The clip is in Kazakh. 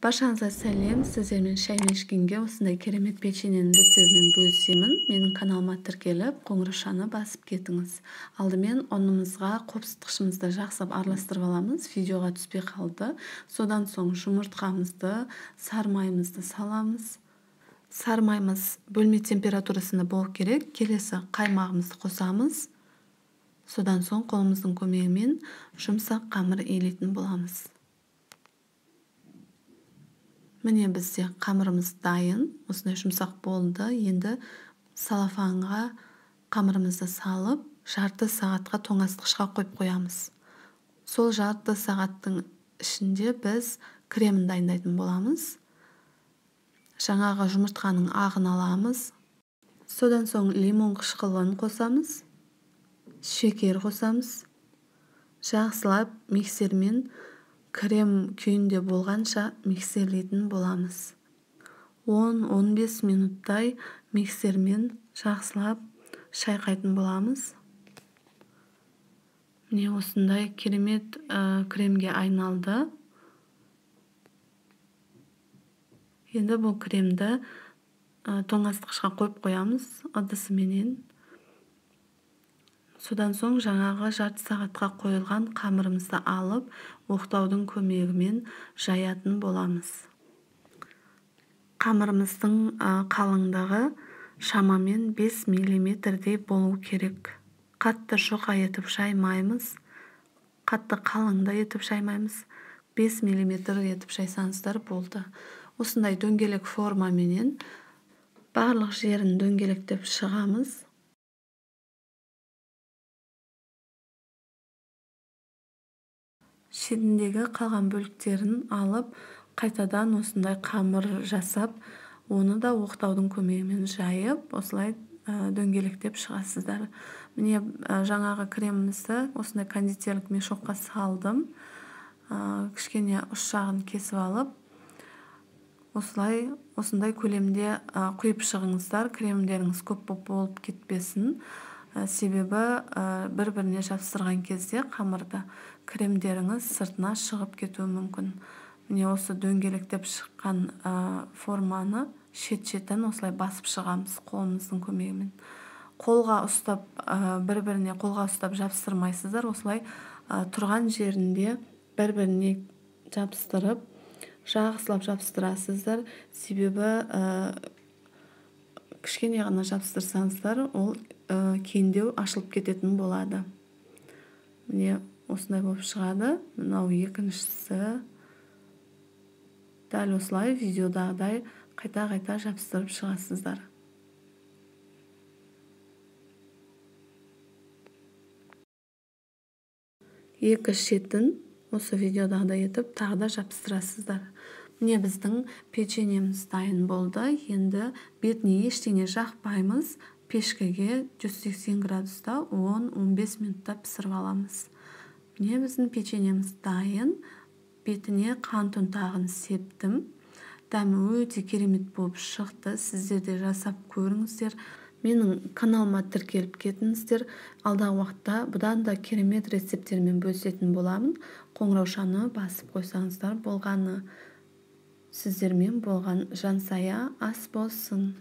Баршаңызға сәлем, сіздермен шаймен ішкенге осындай керемет печеньенің рецептімен бөлісемін. Менің каналыма тіркеліп, қоңыраушаны басып кетіңіз. Алдымен ұнымызға қопсытқышымызды жақсылап араластырып аламыз. Видеоға түспей қалды. Содан соң жұмыртқамызды, сары майымызды саламыз. Сары майымыз бөлме температурасында болу керек. Келесі қаймағымызды қосамыз. Содан соң қолымыздың көмегімен жұмсақ қамыр илейтін боламыз. Міне бізде қамырымыз дайын, осындай жұмсақ болды. Енді салафанға қамырымызды салып, жарты сағатқа тоңазытқышқа қойып қоямыз. Сол жарты сағаттың ішінде біз кремін дайындайтын боламыз. Жаңағы жұмыртқаның ағын аламыз. Содан соң лимон қышқылын қосамыз, шекер қосамыз. Жақсылап миксермен крем күйінде болғанша миксерлейтін боламыз. 10-15 минуттай миксермен жақсылап шайқайтын боламыз. Міне осындай керемет кремге айналды. Енді бұл кремді тоңазытқышқа қойып қоямыз ыдысыменен. Содан соң жаңағы жарты сағатқа қойылған қамырымызды алып, оқтаудың көмегімен жаятын боламыз. Қамырымыздың қалыңдығы шамамен 5 миллиметрдей болу керек. Қатты жұқа етіп жаймаймыз, қатты қалыңда етіп жаймаймыз. 5 миллиметр етіп жайсаңыздар болды. Осындай дөңгелек формаменен барлық жерін дөңгелектеп шығамыз. Шетіндегі қалған бөліктерін алып, қайтадан осындай қамыр жасап, оны да оқтаудың көмегімен жайып, осылай дөңгелектеп шығасыздар. Міне жаңағы кремімізді осындай кондитерлік мешокқа салдым. Кішкене ұш жағын кесіп алып, осылай осындай көлемде құйып шығыңыздар. Кремдеріңіз көп болып кетпесін. Себебі бір-біріне жапсырған кезде қамырды кремдеріңіз сыртына шығып кетуі мүмкін. Міне осы дөңгелектеп шыққан форманы шет-шетін осылай басып шығамыз қолымыздың көмегімен. Қолға ұстап, бір-біріне қолға ұстап жапсырмайсыздар, осылай тұрған жерінде бір-біріне жапсырып, жақсылап жапсырасыздар. Себебі кішкене ғана жапсырсаңыздар, ол кейіндеу ашылып кететін болады. Міне осындай болып шығады. Мынау екіншісі. Дәл осылай видеодағыдай қайта-қайта жапсырып шығасыздар. Екі шетін осы видеодағыдай етіп тағы да жапсырасыздар. Міне біздің печеньеміз дайын болды. Енді бетіне ештеңе жақпаймыз. Пешкеге 180 градуста 10-15 минутта пісіріп аламыз. Міне біздің печеньеміз дайын. Бетіне қант ұнтағын септім. Дәмі өте керемет болып шықты. Сіздер де жасап көріңіздер. Менің каналыма тіркеліп кетіңіздер. Алдағы уақытта бұдан да керемет рецепттермен бөлісетін боламын. Қоңыраушаны басып қойсаңыздар болғаны. Сіздермен болған Жансая, ас болсын.